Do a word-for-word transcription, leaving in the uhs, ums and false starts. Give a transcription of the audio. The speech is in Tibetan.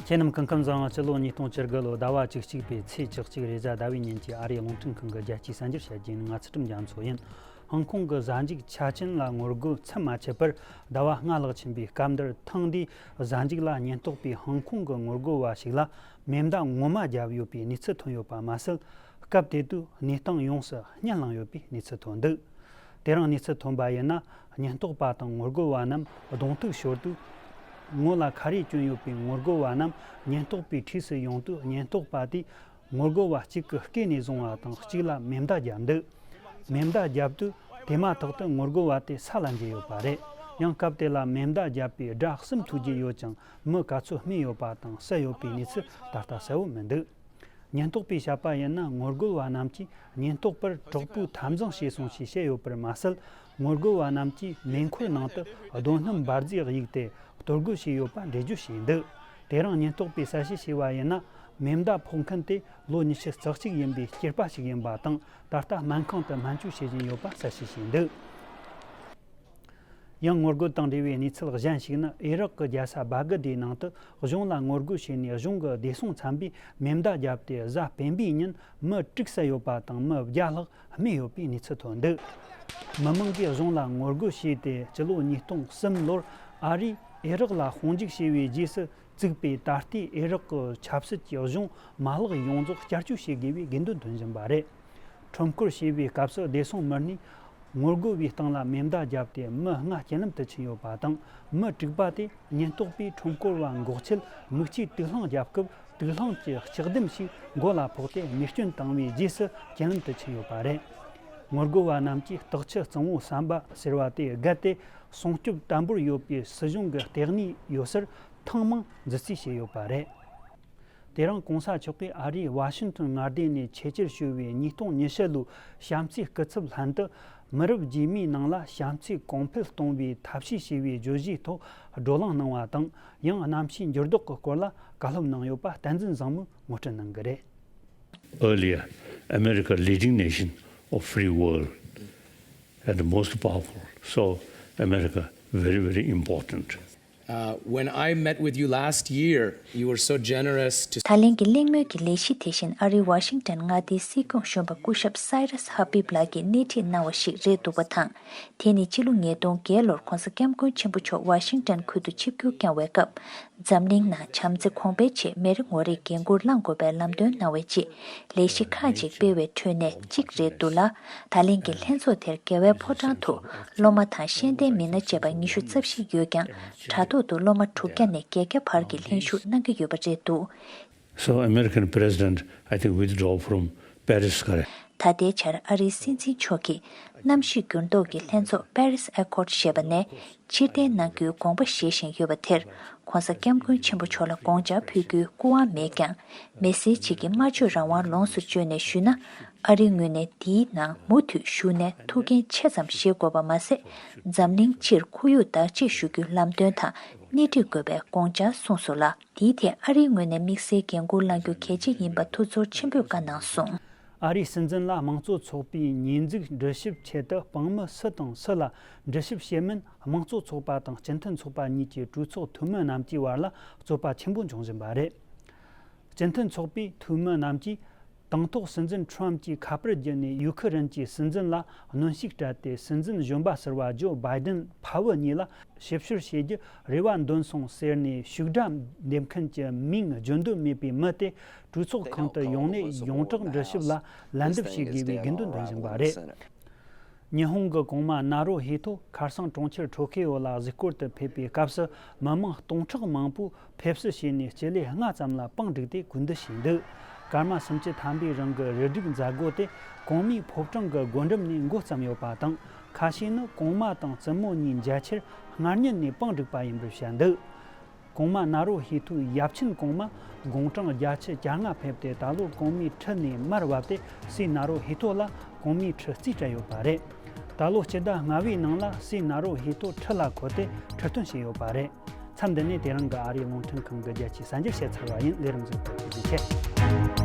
ཁྱེད་རྣམས་སྐུ་ཁམས་བཟང་། སྤྱི་ལོ་ཉིས་སྟོང་བཅུ་དགུ་ལོ་ཟླ་བ་བཅུ་གཅིག་པའི་ཚེས་བཅུ་གཅིག་རེས་གཟའ་ཟླ་བའི་ཉིན་གྱི་ཨ་རིའི་རླུང་འཕྲིན་ཁང་གི་རྒྱལ་སྤྱིའི་གསར་འགྱུར་བཤད་རྒྱུ་ཡིན། ང་ཚུལ་ཁྲིམས་རྒྱ་མཚོ་ཡིན། ཧང་ཀོང་གི་གཟའ་མཇུག་ཆ་ཅན་ལ་ངོ་རྒོལ་མཚམས་མ་ཆད་པར་ཟླ་བ་ལྔ་ལྷག་ཕྱིན་པའི་སྐབས་འདིར། ཐེངས་འདིའི་གཟའ་མཇུག་ལ་ཉེན་རྟོག་པས་ཧང་ཀོང་གི་ངོ་རྒོལ་བ་ཞིག་ལ་མེ་མདའ་ངོ་མ་བརྒྱབ་ཡོད་པའི་གནས་ཚུལ་ཐོན་ཡོད་པ་མ་ཟད། སྐབས་དེ་དུས་གནས་སྟངས་ཡོངས་སུ་ཉམས་བླངས་ཡོད་པའི་གནས་ཚུལ་ཐོན་འདུག་དེ་རིང་གནས་ཚུལ་ཐོན་པ་ཡིན་ན། ཉེན་རྟོག་པ་དང་ངོ་རྒོལ་བ་རྣམས་གདོང་ཐུག་ཤོར་དུས། ངོ་ལ་ཁ་རས་གྱོན་ཡོད་པའི་ངོ་རྒོལ་བ་རྣམས་ཉེན་རྟོག་པའི་འཁྲིས་སུ་ཡོང་དུས། ཉེན་རྟོག་པ་དེས་ངོ་རྒོལ་བ་གཅིག་གི་སྐེ་ནས་བཟུང་བ་དང་། གཅིག་ལ་མེ་མདའ་བརྒྱབ་འདུག་མེ་མདའ་བརྒྱབ་དུས་དེ་མ་ཐག་ཏུ་ངོ་རྒོལ་བ་དེ་ས་ལ་འགྱེལ་ཡོད་པ་རེད། ཡང་སྐབས་དེ་ལ་མེ་མདའ་བརྒྱབ་པའི་དགྲ་གསུམ་ཐུག་རྒྱུ་ཡོད་ཀྱང་། མི་ག་ཚོད་རྨས་ཡོད་པ་དང་བསད་ཡོད་པའི་གནས་ཚུལ་ད་ལྟ་གསལ་བོ་མི་འདུག་ཉེན་རྟོག་པས་བཤད་པ་ཡིན་ན། ངོ་རྒོལ་བ་རྣམས་ཀྱིས་ཉེན་རྟོག་པར་དྲག་པོའི་འཐབ་འཛིང་བྱས་སོང་ཞེས་བཤད་ཡོད་པར་མ་ཟད། ངོ་རྒོལ་བ་རྣམས་ཀྱིས་མེ་འཁོར་ནང་དུ་རྡོ་སྣུམ་འབར་རྫས་གཡུགས་ཏེ་གཏོར་རྒོལ་བྱས་ཡོད་པ་འགྲེལ་བརྗོད་བྱས་འདུག་དེ་རིང་ཉེན་རྟོག་པས་གསལ་བཤད་བྱས་པ་ཡིན་ན། མེ་མདའ་ཕོག་མཁན་དེ་ལོ་ཉི་ཤུ་རྩ་གཅིག་ཡིན་པའི་སྐྱེས་པ་ཞིག་ཡིན་པ་དང་། ད་ལྟ་སྨན་ཁང་དུ་སྨན་བཅོས་བྱེད་བཞིན་ཡོད་པ་གསལ་བཤད་བྱས་འདུག་ཡང་ངོ་རྒོལ་དང་འབྲེལ་བའི་གནས་ཚུལ་གཞན་ཞིག་ནི། ཨི་རག་གི་རྒྱལ་ས་བྷ་གི་དིའི་ནང་དུ་གཞུང་ལ་ངོ་རྒོལ་བྱས་ནས། གཞུང་གི་བདེ་སྲུང་ཚན་པས་མེ་མདའ་བརྒྱབ་སྟེ། གཟའ་སྤེན་པའི་ཉིན་མི་དྲུག་བསད་ཡོད་པ་དང་། མི་བརྒྱ་ལྷག་རྨས་ཡོད་པའི་གནས་ཚུལ་ཐོན་འདུག་མི་མང་གིས་གཞུང་ལ་ངོ་རྒོལ་བྱས་ཏེ། སྤྱི་ལོ་ཉིས་སྟོང་གསུམ་ལོར་ཨ་རིས་ཨི་རག་ལ་དཔུང་འཇུག་བྱས་པའི་རྗེས་སུ་བཙུགས་པའི་ད་ལྟའི་ཨི་རག་གི་ཆབ་སྲིད་ཀྱི་གཞུང་མ་ལག་ཡོངས་རྫོགས་བསྐྱར་བཅོས་བྱེད་དགོས་པའི་དགོས་འདུན་ཐོན་བཞིན་པ་རེད། ཁྲོམ་སྐོར་བྱས་པའི་སྐབས་སུ་བདེ་སྲུང་མི་སྣས་ངོ་རྒོལ་བའི་སྟེང་ལ་མེ་མདའ་བརྒྱབ་སྟེ། མི་ལྔ་རྐྱེན་ལམ་དུ་ཕྱིན་ཡོད་པ་དང་། མི་དྲུག་པ་དེ་ཉེན་རྟོག་པས་ཁྲོམ་སྐོར་བ་འགོག་ཆེད་མིག་ཆུའི་དུག་རླངས་བརྒྱབ་སྐབས། དུག་རླངས་ཀྱི་ལྕགས་ལྡེམ་ཞིག་མགོ་ལ་ཕོག་སྟེ་རྨས་སྐྱོན་བཏང་བའི་རྗེས་སུ་རྐྱེན་ལམ་དུ་ཕྱིན་ཡོད་པ་རེད། ངོ་རྒོལ་བ་རྣམས་ཀྱིས་སྟག་ཆུ་གཙང་བོ་ཟམ་པ་ཟེར་བ་དེ་བརྒལ་ཏེ། སྲུང་སྐྱོབ་དམ་པོར་ཡོད་པའི་སྲིད་གཞུང་གི་ལྟེ་གནས་ཡོད་སར་ཐེངས་མང་འཛུལ་རྩིས་བྱས་ཡོད་པ་རེད། དེ་རིང་གོང་ས་མཆོག་གིས་ཨ་རིའི་ཝ་ཤིང་ཊོན་མངའ་སྡེ་ནས་ཆེད་བསྐྱོད་ཞུས་པའི་ཉིས་སྟོང་ཉི་ཤུ་ལོའི་བྱམས་བརྩེའི་སྐུ་ཚབ་ལྷན་དུ། མི་རབས་རྗེས་མའི་ནང་ལ་བྱམས་བརྩེ་གོང་འཕེལ་གཏོང་བའི་ཐབས་ཤེས་ཞེས་པའི་བརྗོད་གཞིའི་ཐོག་བགྲོ་གླེང་གནང་བ་དང་། ཡང་གནམ་གཤིས་འགྱུར་ལྡོག་གི་སྐོར་ལ་བཀའ་སློབ་གནང་ཡོད་པ་བསྟན་འཛིན་བཟང་མོས་ངོ་སྤྲོད་གནང་གི་རེད། Earlier, America, leading nation of free world and the most powerful. So America very, very important. Uh, when I met with you last year, you were so generous to ད་ལན་གྱི་གླེང་མོལ་གྱི་ལས་གཞི་དེ་བཞིན་ཨ་རིའི་ཝ་ཤིང་ཊོན་མངའ་སྡེའི་སྲིད་སྐྱོང་གཞོན་པ་སྐུ་ཞབས་Cyrus Habib ལགས་ཀྱིས་སྣེ་ཁྲིད་གནང་བ་ཞིག་རེད་འདུག་པ་དང་། དེ་ནི་ཕྱི་ལོ་ཉིས་སྟོང་བརྒྱད་ལོར་༧གོང་ས་༧སྐྱབས་མགོན་ཆེན་པོ་མཆོག་ཝ་ཤིང་ཊོན་ཁུལ་དུ་ཆིབས་བསྒྱུར་བསྐྱངས་པའི་སྐབས། འཛམ་གླིང་ནང་བྱམས་བརྩེ་གོང་འཕེལ་ཆེད་མི་རེ་ངོ་རེས་འགན་འཁུར་བླང་དགོས་པའི་ལམ་སྟོན་གནང་བའི་རྗེས། ལས་གཞི་ཁག་ཅིག་སྤེལ་བའི་ཁྲོད་ནས་གཅིག་རེད་འདུག་ལ། ད་ལན་གྱི་ལྷན་ཚོགས་དེར་རྒྱལ་བའི་ཕོ་བྲང་དུ་སློབ་མ་དང་ཤེས་ལྡན་མི་སྣ་བཅས་པ་ཉི་ཤུ་རྩ་བཞི་ཡོད་ཀྱང་། དྲ་ཐོག་ཏུ་སློབ་མ་དྲུག་བརྒྱ་ནས་བརྒྱད་བརྒྱ་བར་གྱི་ལྷན་ཞུགས་གནང་གི་ཡོད་པ་རེད་འདུག So American president, I think, withdraw from Paris ཁ་རེད། ད་ལྟའི་ཆར་ཨ་རིའི་སྲིད་འཛིན་མཆོག་གིས་གནམ་གཤིས་འགྱུར་ལྡོག་གི་ལྷན་ཚོགས་Paris Accord ཞེས་པ་ནས་ཕྱིར་འཐེན་གནང་རྒྱུའི་དགོངས་པ་བཞེས་བཞིན་ཡོད་པ་དེར། ༧གོང་ས་༧སྐྱབས་མགོན་ཆེན་པོ་མཆོག་ལ་དགོངས་འཆར་ཕུལ་རྒྱུའི་སྐུ་དབང་མེད་ཀྱང་། མི་སེར་ཅིག་གིས་སྨྲ་བརྗོད་རང་དབང་ལོངས་སུ་སྤྱོད་ནས་ཞུས་ན། ཨ་རིའི་ངོས་ནས་འདིའི་ནང་མུ་མཐུད་ཞུགས་ནས་ཐུགས་འགན་ཆེ་ཙམ་བཞེས་དགོས་པ་མ་ཟད། འཛམ་གླིང་སྤྱིར་ཁོར་ཡུག་བདག་གཅེས་ཞུ་རྒྱུའི་ལམ་སྟོན་དང་སྣེ་ཁྲིད་དགོས་པའི་དགོངས་འཆར་གསུངས་སོང་ལ། དེའི་ཐད་ཨ་རིའི་ངོས་ནས་དམིགས་བསལ་འགན་འཁུར་བླང་རྒྱུ་གལ་ཆེ་ཡིན་པ་ཐུགས་ཚོར་ཆེན་པོས་བཀའ་གནང་སོང་། ཨ་རིའི་སྲིད་འཛིན་ལ་དམངས་གཙོ་ཚོགས་པའི་ཉེས་འཛུགས་འདྲི་ཞིབ་ཆེད་དུ་དཔང་མི་སུ་དང་སུ་ལ་འདྲི་ཞིབ་བྱེད་མིན། དམངས་གཙོ་ཚོགས་པ་དང་སྤྱི་མཐུན་ཚོགས་པ་གཉིས་ཀྱི་གྲོས་ཚོགས་འཐུས་མི་རྣམས་ཀྱི་བར་ལ་རྩོད་པ་ཆེན་པོ་འབྱུང་བཞིན་པ་རེད། སྤྱི་མཐུན་ཚོགས་པའི་འཐུས་མི་རྣམས་ཀྱིས་དང་ཐོག་སྲིད་འཛིན་ཁྲོམ་གྱིས་ཁ་པར་བརྒྱུད་ནས་ཡུ་ཁི་རན་གྱི་སྲིད་འཛིན་ལ་གནོན་ཤུགས་སྤྲད་དེ། སྲིད་འཛིན་གཞོན་པ་ཟུར་པ་ཇོ་བྷའི་ཌེན་ཕ་བུ་གཉིས་ལ་ཞིབ་བཤེར་བྱེད་རྒྱུ་རེ་བ་འདོན་སོང་ཟེར་ནས་ཤུགས་དགྲ་འདེབས་མཁན་གྱི་མིང་བརྗོད་འདོད་མེད་པའི་མི་དེ་གྲོས་ཚོགས་ཁང་དུ་ཡོང་ནས་ཡོངས་གྲགས་འདྲི་ཞིབ་ལ་ལན་འདེབས་བྱེད་དགོས་པའི་དགོས་འདུན་འདོན་བཞིན་པ་རེད། ཉི་ཧོང་གི་གོང་མ་ནཱ་རོ་ཧི་ཐོ་ཁར་སང་གྲོང་ཁྱེར་ཊོ་ཁེ་ཡོ་ལ་གཟིགས་སྐོར་དུ་ཕེབས་པའི་སྐབས་སུ། མི་མང་སྟོང་ཕྲག་མང་པོས་ཕེབས་བསུ་བྱས་ནས་སྤྱི་ལེ་ལྔ་ཙམ་ལ་པང་བསྒྲིགས་ཏེ་གུས་འདུད་བྱས་འདུག་སྐར་མ་སུམ་ཅུ་ཐམ་པའི་རིང་གི་རུ་སྒྲིག་མཛད་སྒོ་དེ་གོང་མའི་ཕོ་བྲང་གི་སྒོ་འགྲམ་ནས་འགོ་བརྩམས་ཡོད་པ་དང་། ཁ་ཤས་ནི་གོང་མ་དང་བཙུན་མོ་གཉིས་མཇལ་ཁྱེར་སྔ་ཉིན་ནས་པང་བསྒྲིགས་པ་ཡིན་པར་བཤད་འདུག་གོང་མ་ནཱ་རོ་ཧི་ཐོའི་ཡབ་ཆེན་གོང་མ་དགུང་གྲངས་བརྒྱད་ཅུ་གྱ་ལྔ་ཕེབས་ཏེ། ད་ལོར་གོང་མའི་ཁྲི་ནས་མར་བབས་ཏེ། སྲས་ནཱ་རོ་ཧི་ཐོ་ལ་གོང་མའི་ཁྲི་རྩིས་སྤྲད་ཡོད་པ་རེད། ད་ལོ་སྤྱི་ཟླ་ལྔ་པའི་ནང་ལ་སྲས་ནཱ་རོ་ཧི་ཐོ་ཁྲི་ལ་འཁོད་དེ་ཁྲི་སྟོན་བྱས་ཡོད་པ་རེད། མཚམས་འདི་ནས་དེ་རིང་གི་ཨ་རིའི་རླུང་འཕྲིན་ཁང་གི་རྒྱལ་སྤྱིའི་གསར་འགྱུར་བཤད་ཚར་བ་ཡིན། ལས་རིམ་གཟིགས་པར་ཐུགས་རྗེ་ཆེ།